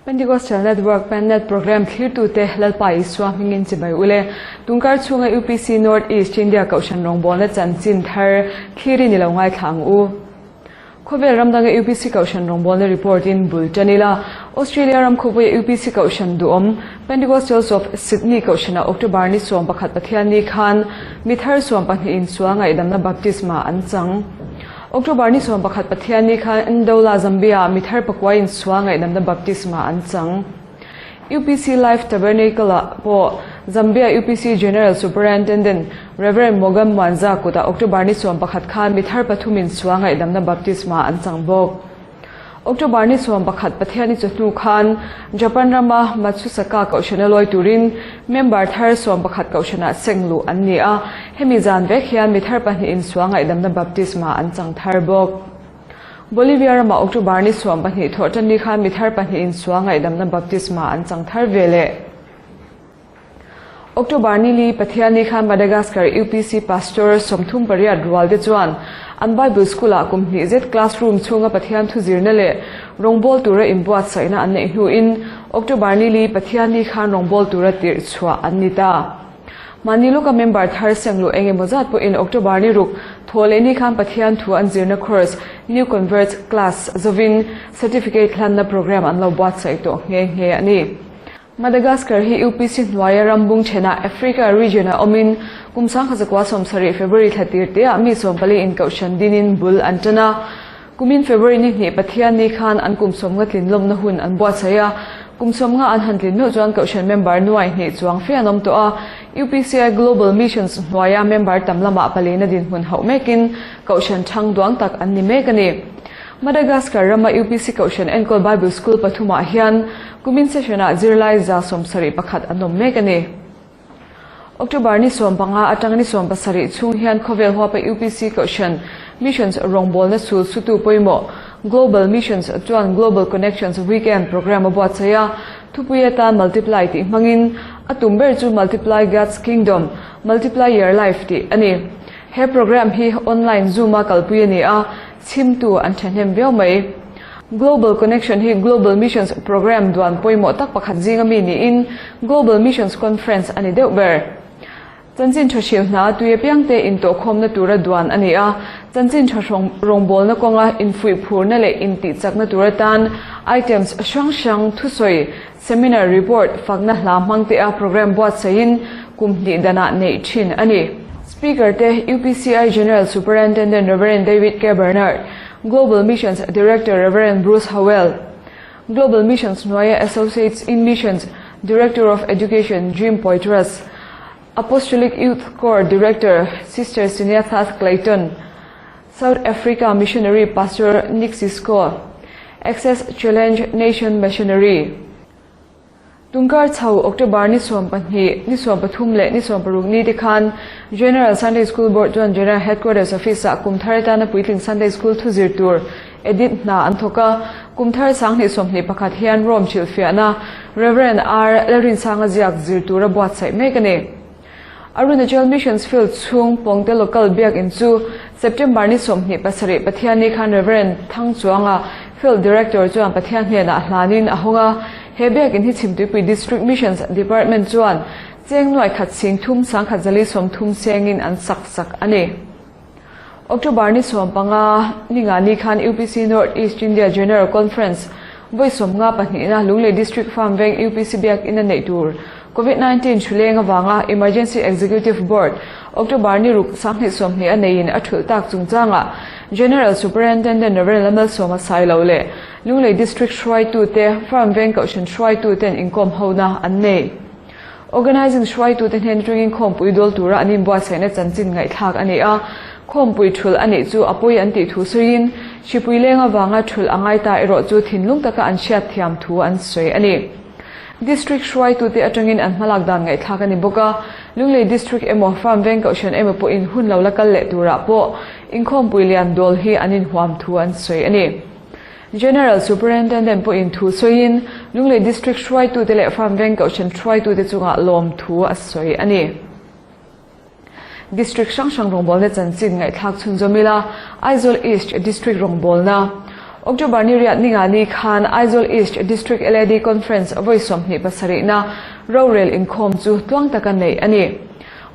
Pentecostal Network Pennet Program thlirtute Lalpa Isua hmingin chibai ule. Tungkar chhunga UPC North East India Kohhran rawngbawlna chanchin thar thlir in i lo ngaithla ang u. Khawvel ram danga UPC Kohhran rawngbawlna report in bul tan ila, Australia ram khawpuia UPC Kohhran duhawm Pentecostals of Sydney Kohhranah October ni 11 Pathianni khan mi thar 12 in sual ngaihdamna baptisma an chang. October ni 11 Pathianni khan Ndola, Zambia-ah mi thar pakua in sual ngaihdamna baptisma an chang. UPC Life Tabernacle-ah pawh Zambia UPC General Superintendent Rev. Mogam Mwanza kutah October ni 11 khan mi thar pathumin sual ngaihdamna baptisma an chang bawk. October ni 11 Pathianni chawhnu khan Japan rama Matsusaka kohhrana lawi turin member thar 11 kohhranah seng luh an ni a, hemi zan vek hian mi thar pahnihin sual ngaihdamna baptisma an chang thar bawk. Bolivia ramah October ni 12 thawhṭanni khan mi thar pahnihin sual ngaihdamna baptisma an chang thar ve leh. October ni li Pathianni khan Madagascar UPC Pastor 38 rual te chuan an Bible School ah kum hnih zet classroom chhunga Pathian thu zirna leh rawngbawl tura inbuatsaihna an neih hnuin October ni li Pathianni khan rawngbawl tura tirh chhuah an ni ta. Mahni lawka member thar sengluh eng emaw zat pawhin October ni ruk thaw leh ni khan Pathian thu an zirna course New Converts class zovin Certificate hlanna program an lo buatsaih tawh nghe nghe a ni. Madagascar hi UPC hnuaia ram bung thenah Africa region ah awmin kum 1970 February thla tir teah mi 14 in kohhran dinin bul an tan a. Kumin February ni hnih Pathian ni khan an kum 50 tlin lawmna hun an buatsaih a. Kum 50 an han tlin meuh chuan kohhran member nuai hnih chuang fe an awm tawh a. UPCI Global Missions hnuaia member tam lamah palina dinhmun hauh mekin kohhran thang duang tak an ni mek a ni. Madagascar rama UPC Kohhran enkawl Bible School pathumah hian kumin session-ah zirlai 71 an awm mek a ni. October ni 15 atang ni 17 chhung hian khawvel huapa UPC Kohhran Missions rawngbawlna sul sutu pawimawh Global Missions chuan Global Connections Weekend program a buatsaih a, thupui atan Multiply tih hmangin a tum ber chu Multiply God's Kingdom, Multiply Your Life tih a ni. He program hi online Zoom-a kalpui a ni a, Chhimtu an thahnem viau mai. Global Connection hi Global Missions Programme duan pawimawh tak pakhat zinga mi niin Global Missions Conference a ni deuh ber. Chanchin tha hrilh hna tui apiangte intawhkhawmna tura duan a ni a, chanchin tha rawngbawlna kawnga infuih phurna leh intihchakna tur atan items hrang hrang thusawi, seminar report, fakna hla hmangtea programme buatsaihin kum hnih danah neih thin a ni. Speaker te UPCI General Superintendent Rev. David K. Bernard, Global Missions Director Rev. Bruce Howell, Global Missions hnuaia Associates in Missions Director of Education Jim Poitras, Apostolic Youth Corps Director Sister Sineathath Clayton, South Africa Missionary Pastor Nick Sisco, Access Challenge Nation Missionary. Tungkar chho October ni 12, ni 13 leh ni 16 ni te khan General Sunday School Board chuan General Headquarters Office-ah kum thar atana puitling Sunday School thu zir tur edit hna an thawk a. Kum thar 2021 hian Rome hrilhfiahna Rev. R. Lalrinsanga ziak zir tura buatsaih mek a ni. Arunachal Missions Field chhung Pawngte Local Biakinn chu September ni 27 Pathianni khan Rev. Thangchuanga, Field Director chuan Pathian hnenah hlanin a hawng a. He Biakinn hi Chhimtuipui District Missions Department chuan cheng nuai khat sing thum sangkhat zali 30 sengin an sak sak a ni. October ni 15 ninga ni khan UPC North East India General Conference vawi 52na Lunglei District Farm Veng UPC Biakinn a neih tur Covid 19 thuleng avanga Emergency Executive Board October ni ruk 2020 a neiin a thulh tak chungchangah General Superintendent Rev. Lalmalsawma Sailo leh Lunglei District hruaitute Farm Veng Kohhran hruaituten inkawm hona an nei. Organising hruaitute hnen atangin khawmpui dawl tura an inbuatsaihna chanchin ngaihthlak a ni a, khawmpui thulh a nih chu a pawi an tih thu sawiin, hripui leng avanga thulh a ngai ta erawh chu thinlung taka an hriatthiam thu an sawi a ni. District hruaitute atangin an hmalak dan ngaihthlak a ni bawk a, Lunglei District emaw Farm Veng Kohhran emaw pawhin hun lo la kal leh turah pawh inkhawmpui lian dawl hi an inhuam thu an sawi a ni. General Superintendent pawhin thu sawiin Lunglei District hruaitute leh Farm Veng Kohhran hruaitute chungah lawm thu a sawi a ni. District hrang hrang rawngbawlna chanchin ngaihthlak chhunzawm ila, Aizawl East District rawngbawlna. October ni riat ninga ni khan Aizawl East District LAD Conference vawi 27 na rorel inkhawm chu tluang taka neih a ni.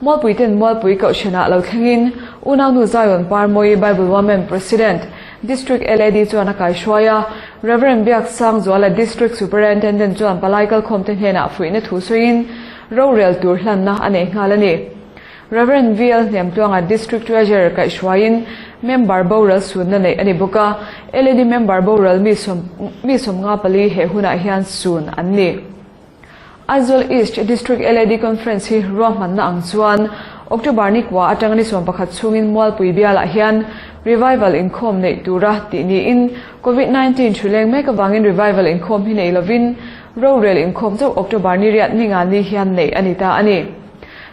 Mualpui ten Mualpui Kohhranah lo thlengin Unaunu Zion Parmawi Bible Women President, District LAD chuan a kaihruai a, Rev. Biaksangzuala District Superintendent chuan palai kalkhawmte hnenah fuihna thu sawiin rorel tur hlanna a nei nghal a ni. Rev. VL Hnemtluanga District Treasurer kaihhruaiin member boral sunna neih a ni bawk a, LAD member boral mi 54 he hunah hian sun an ni. Aizawl East District LAD Conference hi ruahmanna ang chuan October ni kua atanga ni 11 chhungin Mualpui bialah hian Revival inkhawm neih tura tih niin Covid 19 thu leng mek avangin Revival inkhawm hi nei lovin rorel inkhawm chauh October ni riat ninga ni hian neih a ni ta a ni.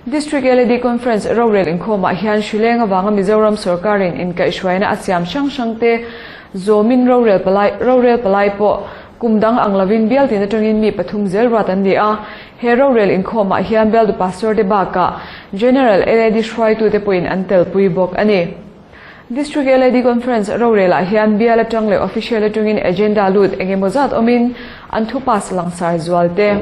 District LAD Conference rorel inkhawmah hian hrileng avanga Mizoram sorkarin inkaihhruaina a siam hrang hrangte zawmin rorel palai rorel palai pawh Kum dang ang lovin bial tin atangin mi pathum zel ruat an ni a, he rorel inkhawmah hian bialtu pastor te bakah General LAD hruaitute pawhin an telpui bawk a ni. District LAD Conference rorelah hian bial atang leh official atangin agenda lut eng emaw zat awmin an thu pass langsar zual te.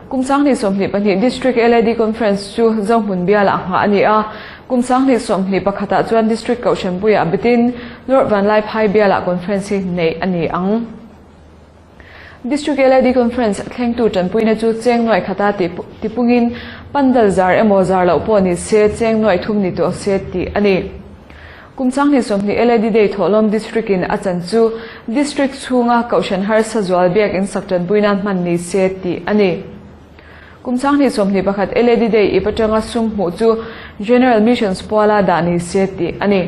Kum 2022 District LAD Conference chu Zohmun bialah nghah a ni a, kum 2021 ah chuan District Kohhranpuiah bitin Lord Vanlaiphai bialah conference hi neih a ni ang. District LAD Conference thlengtu tanpuina chu cheng nuai khata tipungin pandal zar emaw zar loh pawh ni se cheng nuai thum ni tawh se tih a ni. Kum 2020 LAD Day thawhlawm District in a chan chu District chhunga Kohhran harsa zual biak in sak tanpuina hman ni se tih a ni. Kum 2021 LAD Day ip atanga sum hmuh chu General Missions puala dah ni se tih a ni.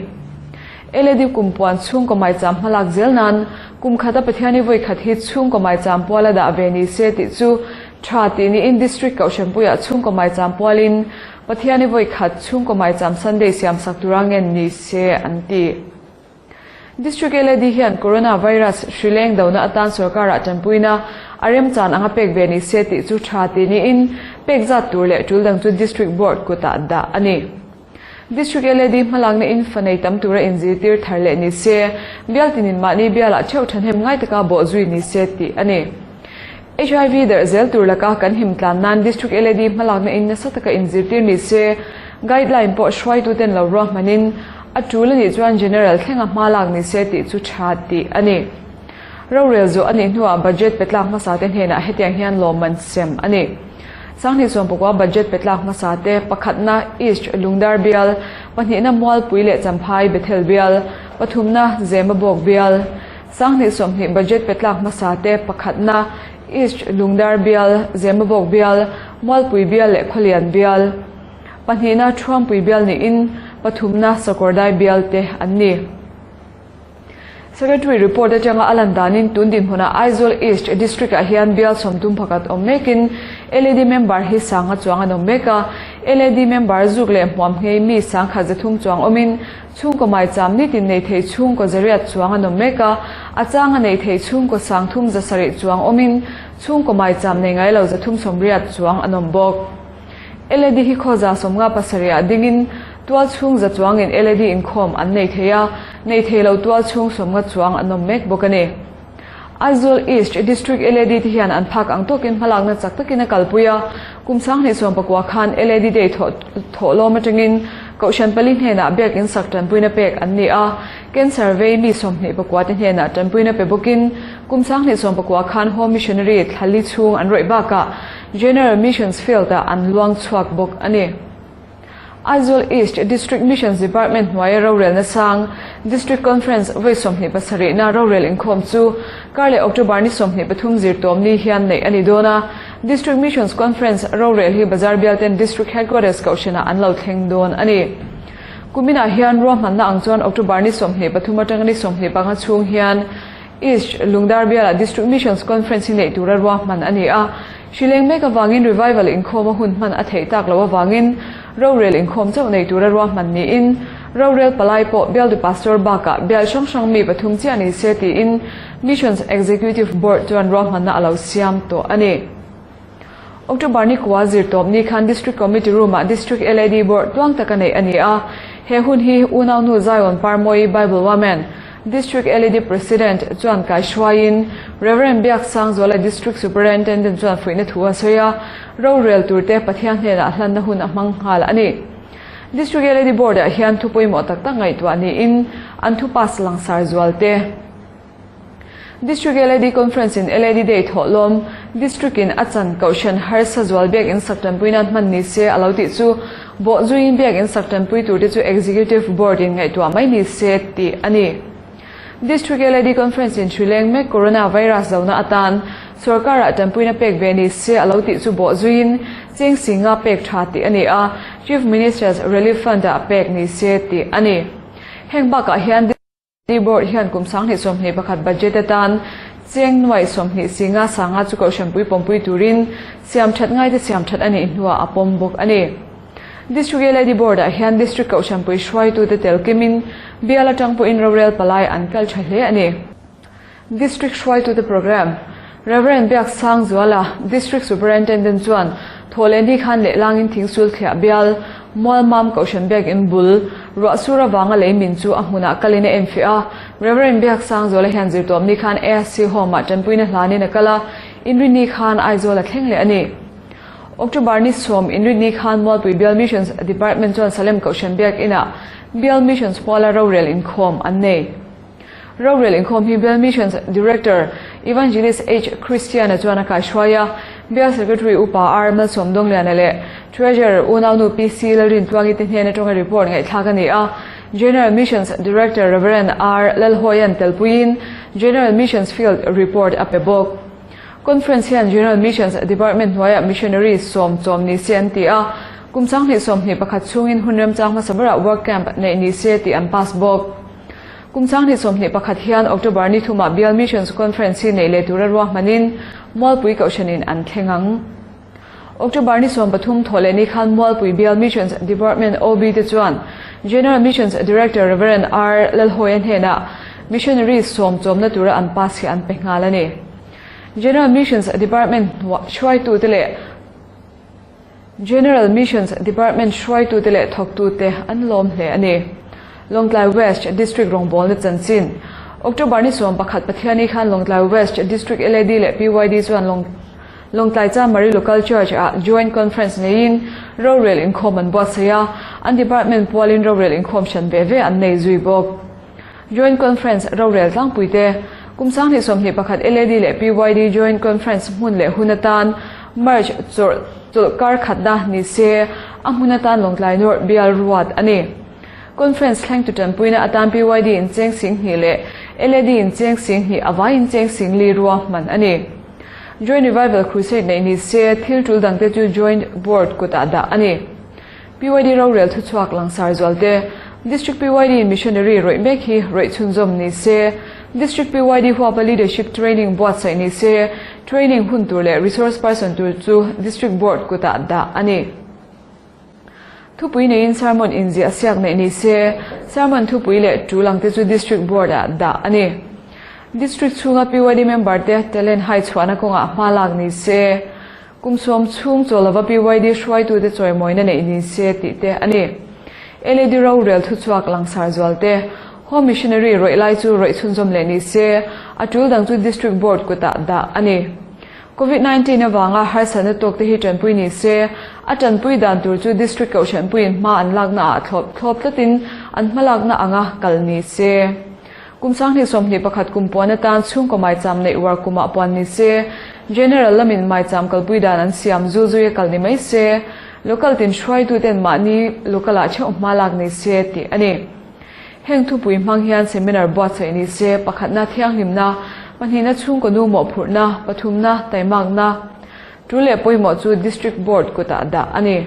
LAD kum puan chhungkaw maicham hmalak zel nan kum khata Pathiani vawi khat hi chhungkaw maicham puala dah ve ni se tih chu tha tih niin District Kohhranpuiah chhungkaw maicham pualin Pathiani vawi khat chhungkaw maicham Sunday siam sak tura ngen ni se an ti. District LAD hian Coronavirus hrileng dona atan sorkarah tanpuina a remchan anga pek ve ni se tih chu tha tih niin pek zat tur leh tul dang chu District Board kutah dah a ni. District LAD hmalakna in fa nei tam tura inzirtir thar leh ni se, bial tinin mahni bialah theuh thahnem ngai taka bawh zui ni se tih a ni. HIV darh zel tur laka kan him tlan nan District LAD hmalakna in nasa taka inzirtir ni se, guideline pawh hruaituten lo ruahmanin a tul a nih chuan General thlenga hma lak ni se tih chu tha tih a ni. Rorel zawh a nih hnuah budget pe tlak hmasa te hnenah hetiang hian lawmman sem a ni. 2019 budget pe tlak hmasa te pakhatna East Lungdar bial, pahnihna Mualpui leh Champhai Bethel bial, pathumna Zemabawk bial, 2020 budget pe tlak hmasa te pakhatna East Lungdar bial, Zemabawk bial, Mualpui bial leh Khawlian bial, pahnihna Thuampui bial niin pathumna Sakawrdai bial te an ni. Secretary report atanga a lan danin tun dinhmunah Aizawl East District ah hian bial sawmtum pakhat awm mekin LAD member hi sanga chuang an awm mek a, LAD member zuk leh hmuam nghei mi sangkhat zathum chuang awmin Chhungkaw maicham nitin nei thei chhungkaw zariat chuang an awm mek a, a changa nei thei chhungkaw sangthum zasarih chuang awmin chhungkaw maicham nei ngai lo zathum sawmriat chuang an awm bawk. LAD hi khawza 57 ah dingin tual chhung za chuangin LAD inkhawm an nei thei a, nei thei lo tual chhung 50 chuang an awm mek bawk a ni. Aizawl East District LAD te hian an phak ang tawkin hmalakna chak takin a kalpui a, kum 2019 khan LAD Day thawhlawm atangin Kohhran pali hnenah biakin sak tanpuina pek an ni a, Cancer vei mi 24 te hnenah tanpuina pe bawkin kum 2019 khan Home Missionary thlali chhung an rawih bakah General Missions Field-ah an luang chhuak bawk a ni. Aizawl East District Missions Department hnuaia rorelna sang District Conference vawi 27 na rorel inkhawm chu kar leh October ni 23 zirtawm ni hian neih a ni dawn a. District Missions Conference rorel hi Bazar bialten District Headquarters Kohhranah an lo thleng dawn a ni. Kuminah hian ruahmanna ang chuan October ni 23 atanga ni 25 chhung hian East Lungdar bialah District Missions Conference hi neih tura ruahman a ni a. Hrileng mek avangin Revival inkhawm a hun hman a theih tak loh avangin rorel inkhawm chauh nei tura ruahman niin rorel palai pawh bialtu pastor bakah bial hrang hrang mi pathum chiah ni se tiin Missions Executive Board chuan ruahmanna a lo siam tawh a ni. October ni kua zirtawp ni khan District Committee Room-ah District LAD Board tluang taka neih a ni a. He hun hi Unaunu Zion Parmawi Bible Women, District LAD President chuan kaihruaiin Rev. Biaksangzuala District Superintendent chuan fuihna thu a sawi a, rorel turte Pathian hnenah hlanna hun a hmang nghal a ni. District LAD Board-ah hian thu pawimawh tak tak ngaihtuah niin an thu pass langsar zual te. District LAD Conference in LAD Day thawhlawm District in a chan Kohhran harsa zual biakinn sak tanpui nan hman ni se a lo tih chu bawh zuiin biakinn sak tanpui tur te chu Executive Board in ngaihtuah mai ni se tih a ni. District LAD Conference in hrileng mek Corona Virus zona atan Sorkar ah tanpuina pek ve ni se a lo tih chu bawh zuiin cheng singa pek tha tih a ni a, Chief Minister's Relief Fund ah pek ni se tih a ni. Heng bakah hian Di Board hian kum 2021 budget atan cheng nuaih 20 singa sanga chu kohhranpui pawmpui turin siam that ngaite siam that a nih hnuah a pawm bawk a ni. District LAD Board-ah hian District kohhranpui hruaitute tel kimin bial atang pawhin rorel palai an kal tha hle a ni. District hruaitute programme Rev. Biaksangzuala, District Superintendent chuan Thawhlehni khan lehlangin thingsul thliah bial, Mualmam Kohhran Biakinn bul, ruahsur avanga lei min chu a hmunah kalin a enfiah a. Rev. Biaksangzuala hian zirtawpni khan ASC Home-ah tanpuina hlanin a kal a, Inrinni khan Aizawl a thleng leh a ni. October ni sawm Inrinni khan Mualpui Bial Missions Department chuan Salem Kohhran Biakinah Bial Missions Huala rorel inkhawm an nei. Rorel inkhawm hi Bial Missions Director Evangelist H. Christian-a chuan a kaihruai a, Bial Secretary Upa R. Malsawm Dawngliana leh Treasurer Unaunu PC Lalrintluangi te hnen atanga report ngaihthlak a ni a. General Missions Director Rev. R. Lalhawia'n telpuiin General Missions Field report a pe bawk. Conference hian General Missions Department hnuaiah Missionary sawm chawm ni se an ti a, kum 2021 chhungin hun remchang hmasa berah work camp neih ni se tih an pass bawk. Kum 2021 hian October ni thumah Bial Missions Conference hi neih leh tura ruahmanin Mualpui Kohhranin an thleng ang. October ni 13 thawh leh ni khan Mualpui Bial Missions Department OB te chuan General Missions Director Rev. R. Lalhawia hnenah Missionaries sawm chawmna tura an pass hi an pe nghal a ni. General Missions Department hruaitute leh General Missions Department hruaitute leh thawktute an lawm hle a ni. Lawngtlai West District rawngbawlna chanchin October ni 11 Pathiani khan Lawngtlai West District LAD leh PYD chuan Lawngtlai Chamari Local Church ah Joint Conference neiin rorel inkhawm an buatsaih a, an department pualin rorel inkhawm hran ve ve an nei zui bawk. Joint Conference rorel tlangpuite, Kum 2021 LAD leh PYD Joint Conference hmun leh hun atan March chawlh chawlh kar khatna ni se a hmun atan Lawngtlai North bial ruat a ni. Conference thlengtu tanpuina atan PYD in cheng sing hnih leh LAD in cheng sing hnih a vaiin cheng sing li rua hman a ni. Joint Revival Crusade neih ni se thil tul dangte chu Joint Board kutah dah a ni. PYD rorel thuchhuak langsar zualte, District PYD in Missionary rawih mek hi rawih chhunzawm ni se, District PYD huapa Leadership Training buatsaih ni se, Training hun tur leh Resource Person tur chu District Board kutah dah a ni. Thupui neiin Sermon inziah siak neih ni se, Sermon thupui leh tul ang te chu District Board ah dah a ni. District chhunga PYD member te talent hai chhuahna kawngah hma lak ni se, Kum sawm chhung chaw lova PYD hruaitute chawimawina neih ni se tih te a ni. LAD rorel thuchhuak langsar zual te, Home Missionary rawih lai chu rawih chhunzawm leh ni se, a tul dang chu District Board kutah dah a ni. Covid 19 avanga harsatna tawk te hi tanpui ni se, a tanpui dan tur chu District Kohhranpuiin hma an lakna ah thlawp thlawp tlatin an hmalakna anga kal ni se. Kum 2021 kum puan atan chhungkaw maicham neih uar kumah puan ni se, General lamin maicham kalpui dan an siam zul zui a kal ni mai se, Local tin hruaituten mahni local ah theuh hma lak ni se tih a ni. Heng thupui hmang hian seminar buatsaih ni se, pakhatna thianghlimna, pahnihna chhungkaw nu mawhphurhna, pathumna taimakna, tu leh pawimawh chu District Board kutah dah a ni.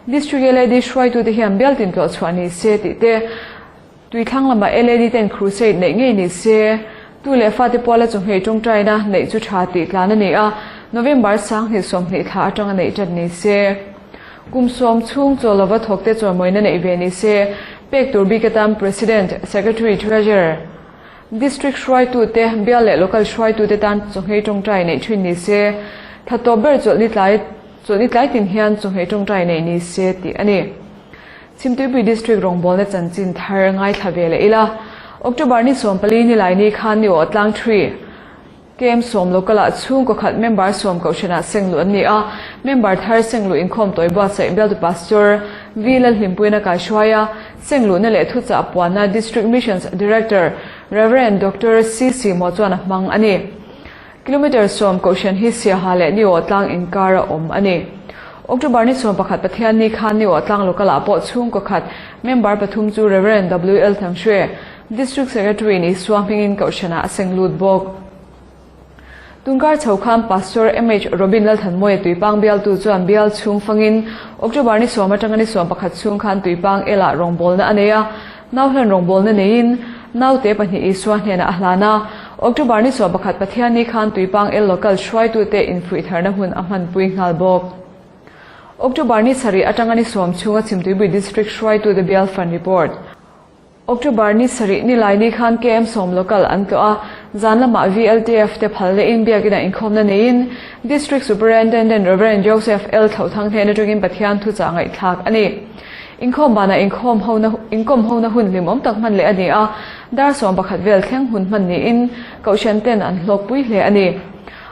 District LAD hruaitute hian bial tin tlawh chhuah ni se tih te, Tui thlang lamah LAD ten crusade neih ngei ni se, tu leh fate puala chawhmeh tawngtaina neih chu tha tih tlan a ni a, November 2020 thla atanga neih tat ni se. Kum sawm chhung chaw lova thawkte chawimawina neih ve ni se, pek tur bik atan President, Secretary, Treasurer, District hruaitute, bial leh local hruaitute tan chawhmeh tawngtai neih thin ni se, tha tawp ber chawlhni tlai chawlhni tlai tin hian chawhmeh tawngtai neih ni se tih a ni. Chhimtuipui District rawngbawlna chanchin thar ngaithla ve leh ila. October ni 14 ni lai ni khan ni aw tlang 3 KM 10 local ah chhungkaw khat member 10 kohhranah sengluh an ni a, member thar sengluh inkhawm tawi buatsaih bialtu Pastor V Lalhlimpuiin a kaihruai a, sengluhna leh thuchah puanna District Missions Director Rev Doctor CC Maw chuan a hmang a ni. Kilometre 10 kohhran hi Siaha leh Niawh tlang inkar a awm a ni. October ni 11 Pathianni khan Niawh tlang local ah pawh chhungkaw khat member pathum chu Rev WL Thanghre, District Secretary in Isua hmingin kohhranah a seng lut bawk. Tungkar chho khan Pastor MH Robin Lalthanmawia Tuipang bialtu chuan bial chhung fangin October ni 10 atanga ni 11 chhung khan Tuipang elah rawngbawlna a nei a, Nauhlan rawngbawlna neiin naute pahnih Isua hnenah a hlan a. October ni 11 Pathianni khan Tuipang El Local hruaitute infuihtharna hun a hmanpui nghal bawk. October ni 7 atanga ni 10 chhunga Chhimtuipui District hruaitute bial fund report. October ni 7 ni lai ni khan KM 10 Local an tlawh a, zan lamah VLTF te phal lehin biakina inkhawmna neiin District Superintendent Rev. Joseph L Thauthang hnen atangin Pathian thuchah ngaihthlak a ni. Inkhawm banah inkhawm hona inkawm hona hun hlimawm tak hman leh a ni a, dar 11 vel thleng hun hman niin Kohhran ten an hlawkpui hle a ni.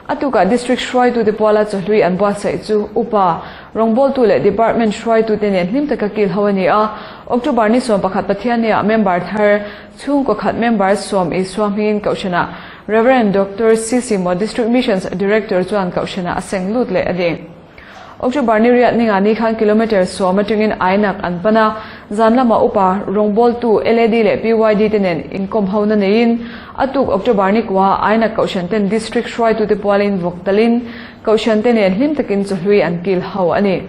A tukah District hruaitute puala chawhlui an buatsaih chu Upa, rawngbawltu leh Department hruaitute nen hlim taka kil ho a ni a. October ni 11 Pathiannia member thar chhungkaw khat member 10 Isua hmingin Kohhranah Rev. Doctor CC Maw District Missions Director chuan Kohhranah a seng lut leh a ni. October ni riat ninga ni khan kilometre 10 atangin Ainak an pan a, zan lamah upa rawngbawltu LAD leh PYD te nen inkawm hona neiin a tuk October ni kua Ainak Kohhran ten District hruaitute pualin vawk talin Kohhran te nen hlim takin chawhlui an kil ho a ni.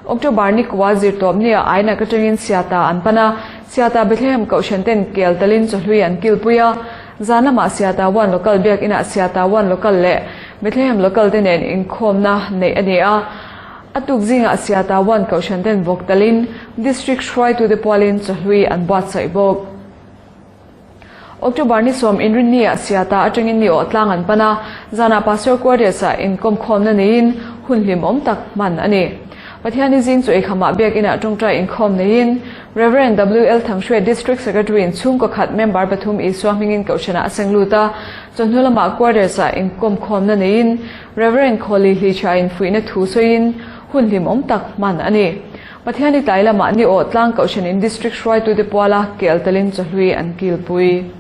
October ni kua zirtawp nia Ainak atangin Siata an pan a, Siata Bethlehem Kohhran ten kel talin chawhlui an kilpui a, Zan lamah Siata One Local biakinah Siata One Local leh Bethlehem Local te nen inkhawmna neih a ni a. A tuk zingah Siata One Kohhran ten vawk talin District hruaitute pualin chawhlui an buatsaih bawk. October ni 10 inrinni-ah Siata atangin ni awh tlang an pan a, zanah Pastor Quarters-ah inkawmkhawmna neiin hun hlimawm tak hman a ni. Pathiani zing chu eikhamah biakinah tawngtai inkhawm neiin Rev. WL Thanghruai District Secretary in chhungkaw khat member pathum Isua hmingin Kohhranah a seng lut a, chawhnu lamah quarters-ah inkawmkhawmna neiin Rev. Khawli Hlichha in fuihna thu sawiin hun hlimawm tak hman a ni. Pathiani tlai lamah ni aw tlang Kohhranin District hruaitute puala kel talin chawhlui an kilpui.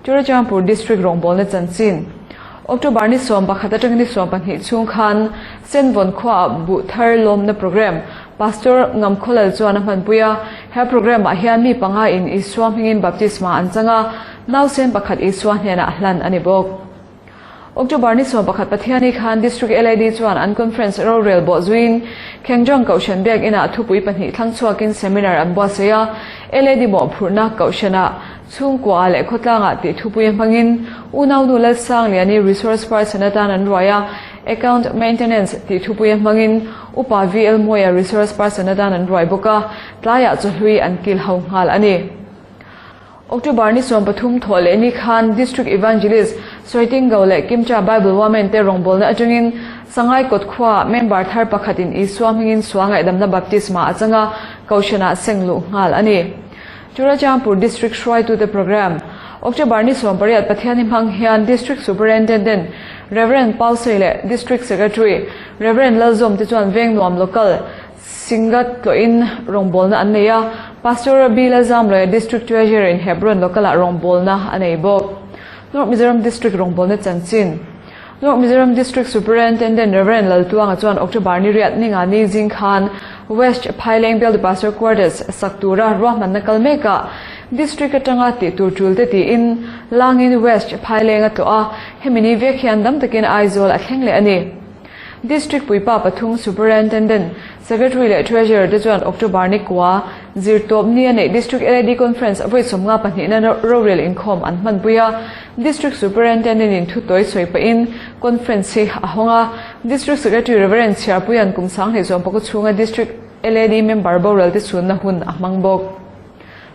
Churachandpur District rawngbawlna chanchin October ni 11 atanga ni 12 chhung khan Senvawn khuaah buh thar lawmna program Pastor Ngamkhawlal chuan a hmanpui a. He program ah hian mi panga in Isua hmingin baptisma an chang a, nausen pakhat Isua hnenah hlan a ni bawk. October ni 11 Pathiani khan District LAD chuan an conference rorel bawh zuiin Khengjang Kohhran biak inah thupui pahnih thlang chhuakin seminar an buatsaih a, LAD mawhphurhna Kohhranah chhungkua leh khawtlangah tih thupui a hmangin unaunu Lalsangliani resource person atan an ruai a, Account Maintenance tih thupui a hmangin Upa VL Mawia resource person atan an ruai bawk a, tlaiah chawhlui an kil ho nghal a ni. October ni 13 thawh leh ni khan District Evangelist Soitingo leh Kimcha Bible Women te rawngbawlna atangin Sangai kawt khuaah member thar pakhatin Isua hmingin sual ngaihdamna baptisma a chang a, Kohhranah seng luh nghal a ni. Churachandpur District hruaitute Programme October ni 18 Pathiani hmang hian District Superintendent Rev. Pausei leh District Secretary Rev. Lalzawm te chuan veng nuam local Singat tlawhin rawngbawlna an nei a, Pastor B. Lalzamloia District Treasurer in Hebron local-ah rawngbawlna a nei bawk. North Mizoram District rawngbawlna chanchin North Mizoram District Superintendent Rev. Laltuanga chuan October ni riat ninga ni zing khan West Phaileng Bialtu Pastor Quarters sak tura ruahmanna kal mekah District atanga tih tur tul te tiin langin West Phaileng a tlawh a, hemi ni vek hian dam takin Aizawl a thleng leh a ni. District puipa pathum Superintendent, Secretary leh Treasurer te chuan October ni kua zirtawp ni a neih District LAD Conference vawi 52 na rorel inkhawm an hmanpui a. District Superintendent in thu tawi sawi pahin Conference hi a hawng a. District Secretary Rev. Chhiarpuia'n kum sanghlei zawm pakua chhunga District LAD member boral te chhunna hun a hmang bawk.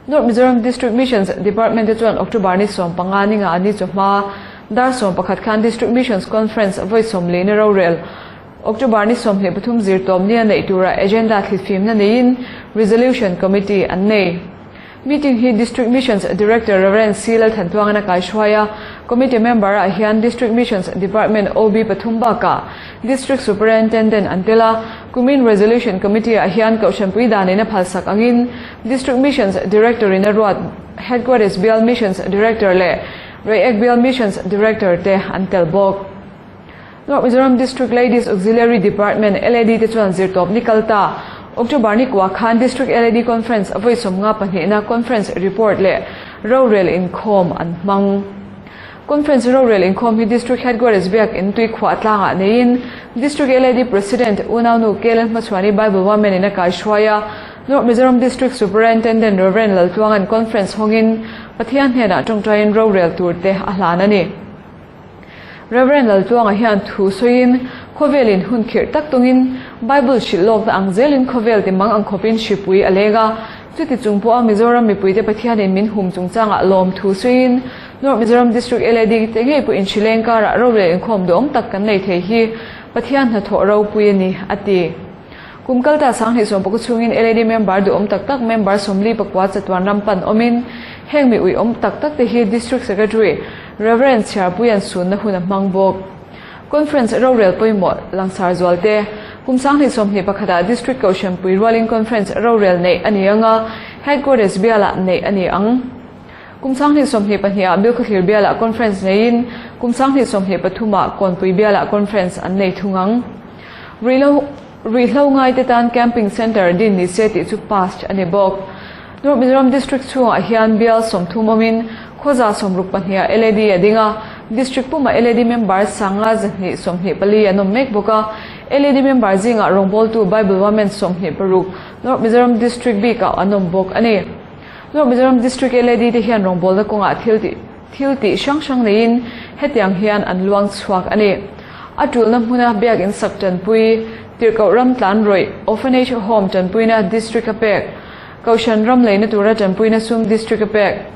North Mizoram District Missions Department te chuan October ni 15 ni nga ni chawhma dar 11 khan District Missions Conference vawi 14 na rorel October ni 23 zirtawp ni a neih tura agenda thlitfimna neiin Resolution Committee an nei. Meeting hi District Missions Director Rev. C. Lalthantuangan a kaihruai a, Committee member ah hian District Missions Department OB pathum bakah District Superintendent an tel a, kumin Resolution Committee ah hian Kohhranpui danin a phalsak angin District Missions Director in a ruat Headquarters Bial Missions Director leh Reiek Bial Missions Director te an tel bawk. North Mizoram District Ladies Auxiliary Department, LAD, te chuan zirtawp ni kal ta. October ni kua khan District LAD Conference a vawi 52na Conference Report leh rorel inkhawm an hmang. Conference rorel inkhawm hi District Headquarters biak in tui khuah tlangah neiin District LAD President Unaunu Kelen Hmachhuani Bible Women in a kaihruai a, North Mizoram District Superintendent Rev. Laltluanga'n Conference hawngin Pathian hnenah tawngtaiin rorel turte a hlan a ni. Rev. Laltluanga hian thu sawiin, Khawvelin hun khirh tak tawngin Bible hrilh lawkna ang zelin khawvel ti mang ang khawpin hripui a leng a. Chuti chung pawha Mizoram mipuite Pathianin min hum chungchangah lawm thu sawiin, North Mizoram District LAD te ngei pawhin hrileng karah rorel inkhawm duhawm tak kan nei thei hi Pathian hnathawh ropui a ni, a ti. Kum kalta 2019 chhungin LAD member duhawm tak tak member 44 chatuan ram pan awmin heng mi uiawm tak tak te hi District Secretary Rev. Chhiarpuia'n sunna hun a hmang bawk. Conference rorel pawimawh langsar zualte kum 2021 ah District Kohhran pui rualin Conference rorel neih a ni ang a, Headquarters bialah neih a ni ang. Kum 2022 ah Bilkhawthlir bialah Conference neiin kum 2023 ah Kawnpui bialah Conference an nei thung ang. Ruihhlo Ruihhlo ngaite tan Camping Centre din ni se tih chu passed a ni bawk. North Mizoram District chhungah hian bial 30 awmin khawza 62 ah LAD a ding a, District pumah LAD member 524 an awm mek bawk a. LAD member zingah rawngbawltu Bible Women 26 North Mizoram District bikah an awm bawk a ni. North Mizoram District LAD te hian rawngbawlna kawngah thil tih Thil tih hrang hrang neiin hetiang hian an luang chhuak a ni. A tulna hmuna biakinn sak tanpui, tirhkoh ram tlan rawih, orphanage home tanpuina district a pek, kohhran ram leina tura tanpuina sum district a pek,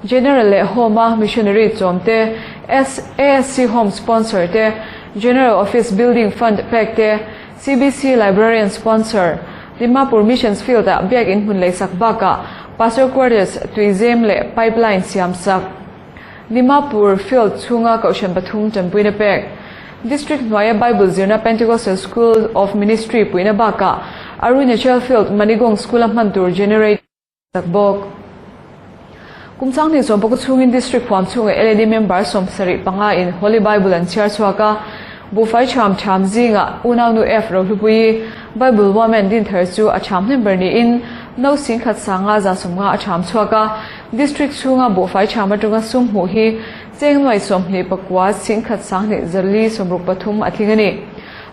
general leh home a missionary chawm te, ASC home sponsor te, general office building fund pek te, CBC librarian sponsor, Dimapur Missions Field ah biakinn hmun leisak bakah Pastor Quarters, tuizem leh pipeline siamsak. Dimapur Field chhunga kohhran pathum tanpuina pek. District hnuaia Bible zirna Pentecostal School of Ministry puihna bakah Arunachal Field Manigong School-a hman tur generator sak bawk. Kum 2019 chhungin District huam chhunga LAD member 75 in Holy Bible an chhiar chhuak a, buhfai chham chham zingah unaunu F Rohlupuii Bible Women din thar chu a chham hnem ber niin no 1150 a chham chhuak a, District chhunga buhfai chham atanga sum hmuh hi cheng nuai 29 1 463 a tling a ni.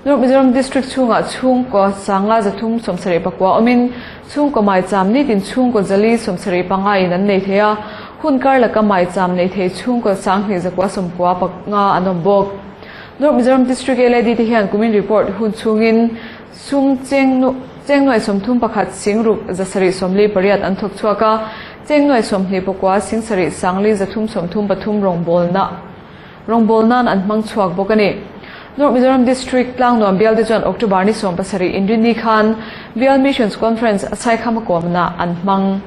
North Mizoram District chhungah chhungkaw 539 awmin Chhungkaw maicham nitin chhungkaw 475 in an nei thei a, hun kar laka maicham nei thei chhungkaw 2995 an awm bawk. North Mizoram District LAD te hian kumin report hun chhungin sum cheng cheng nuai 31 sing ruk 748 an thawk chhuak a, cheng nuai 29 sing sarih sangli 333 rawngbawlna Rawngbâwl nân an hmang chhuak bawk a ni. North Mizoram District tlangnuam bialte chuan October ni 17 inrinni khan Bial Missions Conference Saikhama kawmna an hmang.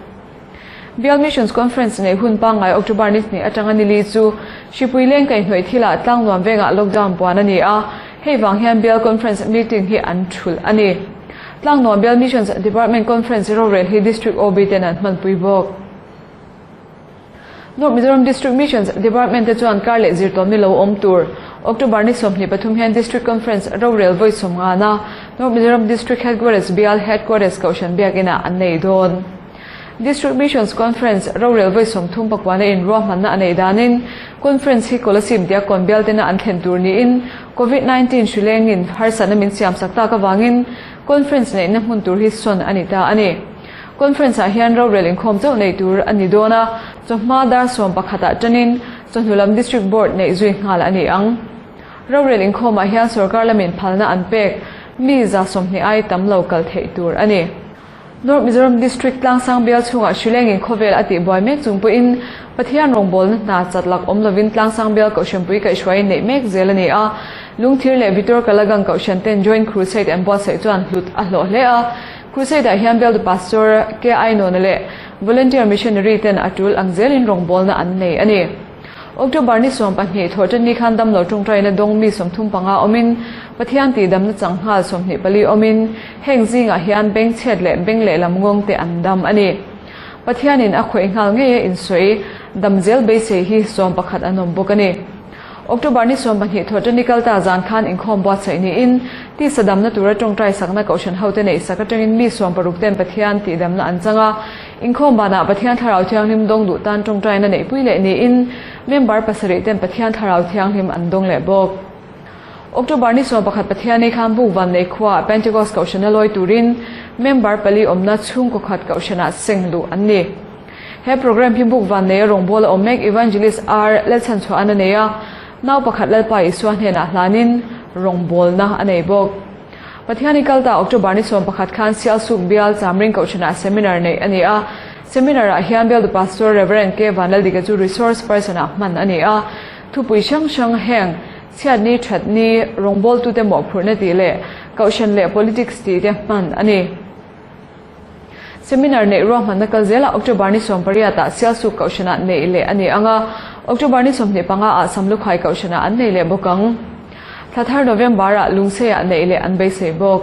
Bial Missions Conference nei hun pangngai October ni hnih atanga ni li chu Hripui leng kaihhnawih thilah tlangnuam vengah lockdown puan a ni a, hei vang hian Bial Conference meeting hi an thulh a ni. Tlangnuam Bial Missions Department Conference rorel hi District OB ten an hmanpui bawk. North Mizoram District Missions Department te chuan kar leh zirtawm ni lo awm tur October ni 23 hian District Conference rorel vawi 50 na North Mizoram District Headquarters Bial Headquarters Kohhran Biakinah an nei dawn. District Missions Conference rorel vawi 39 na in ruahmanna a neih danin Conference hi Kolasib Diakkawn bial tena an thlen tur niin Covid-19 hri lengin harsatna min siamsak tak avangin Conference neihna hmun tur hi sawn a ni ta a ni. Conference ah hian rorel inkhawm chauh nei tur a ni dawn a, chawhma dar 11 ah tanin chawhnu lam District Board neih zui nghal a ni ang. Rorel inkhawm ah hian sorkar lamin phalna an pek mi 20 ai tam lo kal theih tur a ni. North Mizoram District Tlangsang bial chhungah hrilengin khawvel a tihbuai mek chung pawhin Pathian rawngbawlna hna chat lak awm lovin Tlangsang bial Kohhranpui kaihhruaiin neih mek zel a ni a, Lungthir leh Vitor Kalagang Kohhran ten Joint Crusade an buatsaih chuan hlut a hlawh hle a. Crusade ah hian Bialtu Pastor KI Nona leh Volunteer Missionary ten a tul ang zelin rawngbawlna an nei a ni. October ni 12 thawhṭanni khan damlo ṭawngṭaina dawng mi 35 awmin Pathian tihdamna changhal 24 awmin heng zingah hian beng chhiat leh beng lehlam ngawng te an dam a ni. Pathianin a khawih nghal ngei a insawi dam zel beisei hi 11 an awm bawk a ni. October ni 12 thawhṭanni kalta zan khan inkhawm buatsaih niin tisa damna tura ṭawngṭai sakna kohhran hote neih sak aṭangin mi 60 ten Pathian tihdamna an chang a. Inkhawm banah Pathian Thlarau Thianghlim dawng duh tan ṭawngṭaina neihpui leh niin member pasarih ten Pathian Thlarau Thianghlim an dawng leh bawk. October ni 11 Pathian khan buk van nei khuaah Pentecost kohhrana lawi turin member pali awmna chhungkaw khat kohhranah seng luh an ni. He program hi buk van neia rawngbawla awm mek Evangelist R Lalchhanchhuahan a nei a, nau pakhat Lalpa Isua hnenah hlanin rawngbawlna a nei bawk. Pathian kalta October ni 11 khan Sialsuk Bial Chamring kohhranah seminar neih a ni a. Seminar ah hian Bialtu Pastor Rev. K Vanlaldika chu resource person ah hman a ni a. Thupui hrang hrang heng chhiatni thatni rawngbawltute mawhphurhna tih leh kohhran leh politics tih te hman a ni. Seminar neih ruahmanna kal zelah October ni 18 ah Sialsuk kohhranah neih leh a ni ang a, October ni 25 ah Samlukhai kohhranah an nei leh bawk ang. Thla thar November ah Lungseiah neih leh an beisei bawk.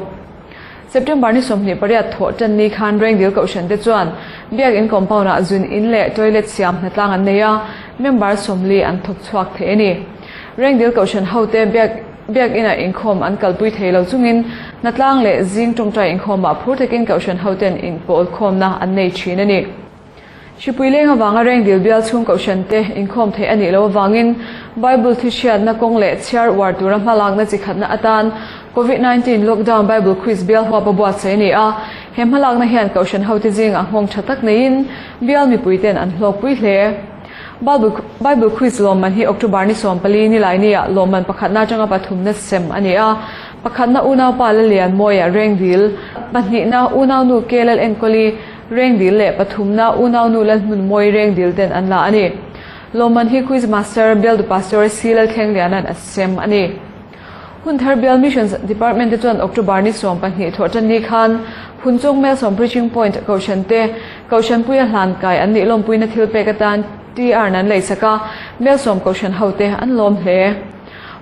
September ni 28 thawh tan ni khan Rengdil kohhran te chuan Biakin compound ah zun in leh toilet siam hnatlang an nei a, member 40 an thawk chhuak thei a ni. Rengdil kohhran hote biak Biakin ah inkhawm an kalpui thei lo chungin hnatlang leh zing tawngtai inkhawmah phur takin kohhran hoten inpawl khawmna an nei thin a ni. Hripui leng avanga Rengdil bial chhung kohhran te inkhawm theih a nih loh avangin Bible thi hriatna kawng leh chhiar uar tura hmalakna chi khatna atan Covid-19 lockdown Bible quiz bial huap a buatsaih a ni a. He hmalakna hian kohhran hote zingah nghawng tha tak neiin bial mipuiten an hlawkpui hle. Bible quiz lawmman hi October ni 14 ni lai nia lawmman pakhatna atanga pathumna sem a ni a. Pakhatna unaupa Lalian Mawia Rengdil, pahnihna unaunu Kelal Enkawli Rengdil leh pathumna unaunu Lalhmun Mawi Rengdil ten an la a ni. Lawmman hi quiz master Bialdu Pastor C Lalthlengliana'n a sem a ni. Hunthar Bial Missions Department te chuan October ni 12 thawhtan ni khan Phunchawng Melsawm Preaching Point Kohhran te Kohhranpuia hlan kai an nih lawmpuina thil pek atan TR nan lei sak a, Melsawm Kohhran hote an lawm hle.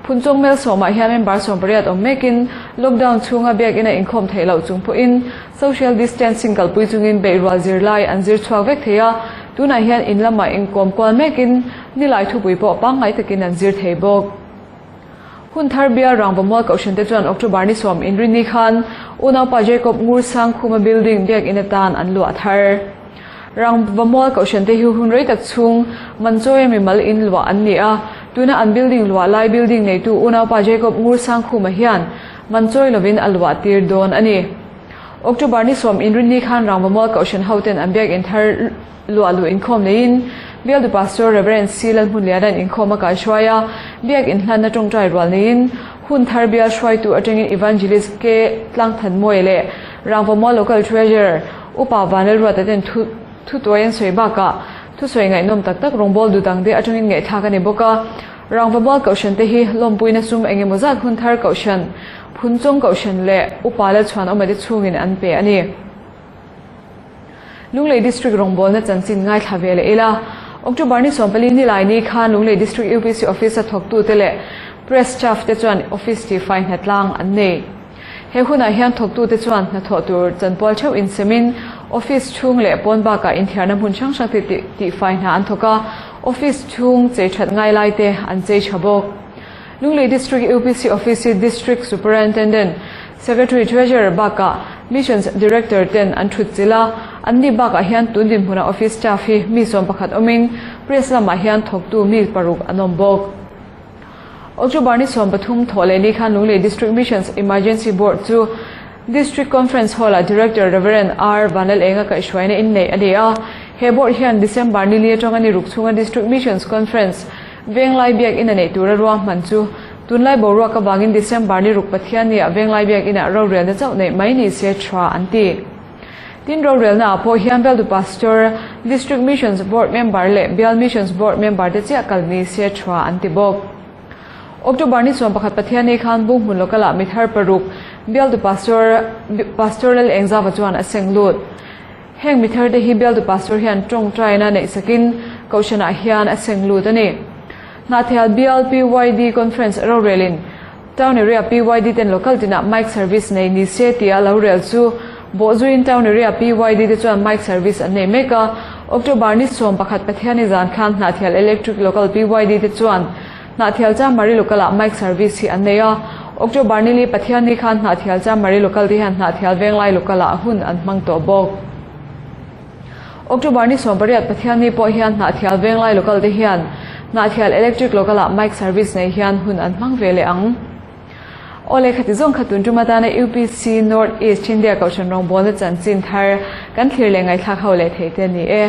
Phunchawng Melsawmah hian member 18 awm mekin lockdown chhunga biakina inkhawm theih loh chung pawhin social distancing kalpui chungin beihrual zirlai an zir chhuak vek thei a, tunah hian in lamah inkawm kual mekin nilai thupui pawh pangngai takin an zir thei bawk. Hunthar Bial Rangvamual Kohhran te chuan October ni 10 inrinni khan unaupa Jacob Ngursang Khuma building biakin atan an luah thar. Rangvamual Kohhran te hi hun rei tak chhung Manchawia mimal in luah an ni a, tuna an building luah lai building neitu unaupa Jacob Ngursang Khuma hian Manchawi lovin a luah tir dawn a ni. October ni 10 inrinni khan Rangvamual Kohhran hoten an biakin thar luah luh inkhawm neiin Bialtu Pastor Rev. C Lalhmunliana'n inkhawm a kaihruai a, biak inhlanna tawngtai rual neiin hun thar bial hruaitu atangin Evangelist K Tlangthanmawia leh Rangvamual Local Treasurer Upa Vanlalruata ten thu thutuai an sawi bakah thusawi ngaihnawm tak tak rawngbâwl duh dangte atangin ngaihthlak a ni bawk a. Rangvamual Kohhran te hi lawmpuina sum engemaw zat hun thar Kohhran, Phunchawng Kohhran leh Upa Lalchhuanawma te chhungin an pe a ni. Lunglei District rawngbawlna chanchin ngaithla ve leh ila. October ni 14 ni lai ni khan Lunglei District UPC Office a thawktute leh Press staff te chuan office tifai hnatlang an nei. He hunah hian thawktute chuan hnathawh tur chanpual theuh insemin office chhung leh pawn bakah inthiarna hmun hrang hrang te tifai hna an thawk a, office chhung chei that ngai lai te an chei tha bawk. Lunglei District UPC Office hi District Superintendent, Secretary Treasurer bakah Missions Director ten an thut chilh a, an ni bakah hian tun dinhmunah office staff hi mi 11 awmin press lamah hian thawktu mi paruk an awm bawk. October ni 13 thawh leh ni khan Lunglei District Missions Emergency Board chu District Conference Hall-ah Director Rev. R Vanlalenga kaihhruaina inneih a ni a. He board hian December ni li atanga ni ruk chhunga District Missions Conference Venglai biakinn a neih tura ruahman chu tunlai boruak avangin December ni ruk Pathianni-ah Venglai biakinah rorelna chauh neih mai ni se tha an ti. Tin rorelna ah pawh hian Bialtu Pastor, District Missions Board member leh Bial Missions Board member te chiah kal ni se tha an ti bawk. October ni 11 Pathianni khan Bunghmun local ah mithar paruk. Bialtu Pastor Pastor Lalengzava chuan a seng lut. Heng mi tharte hi Bialtu Pastor hian tawngtaina neih sakin Kohhranah hian a seng lut a ni. Hnahthial Bial PYD Conference rorelin Town Area PYD ten Local tinah Mic Service nei ni se tia lo rel chu bawhzuiin Town Area PYD te chuan Mic Service an nei mek a. October ni 11 Pathiani zan khan Hnahthial Electric Local PYD te chuan Hnahthial Chamari Local ah Mic Service hi an nei a. October ni li Pathianni khan Hnahthial Chamari Local te hian Hnahthial Venglai Local ah hun an hmang tawh bawk. October ni 18 Pathianni pawh hian Hnahthial Venglai Local te hian Hnahthial Electric Local ah Mic Service nei hian hun an hmang ve leh ang. Aw leh khati zawng kha tun tum atana UPC North East India Kohhran rawngbawlna chanchin thar kan thlir leh ngaihthlak ho leh thei te a ni e.